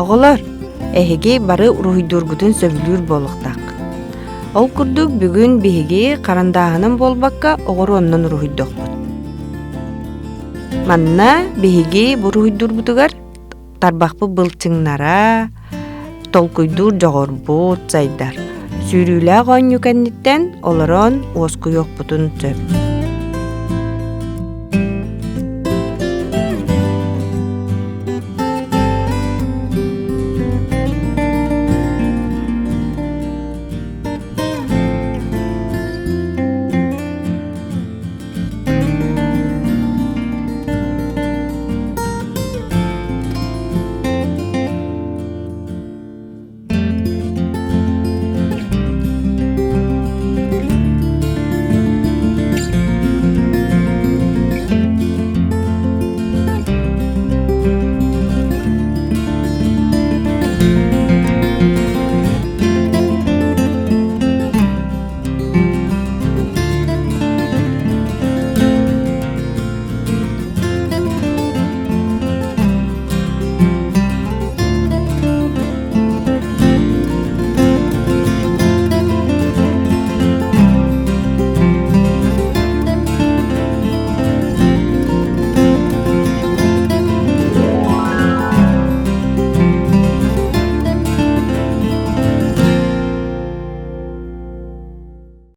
Оҕолор, эһиги бары уруһуйдуургутун сөбүлүүр буолуохтааххыт. Ол курдук бүгүн биһиги харандааһынан буолбакка оҕуруоннан уруһуйдуохпут. Манна биһиги буруһуйдуурбутугар тарбахпыт былчыҥнара, толкуйдуур дьоҕурбут сайдар. Сүүрүүлээх оонньуу кэнниттэн олорон уоскуйуохпутун сөп.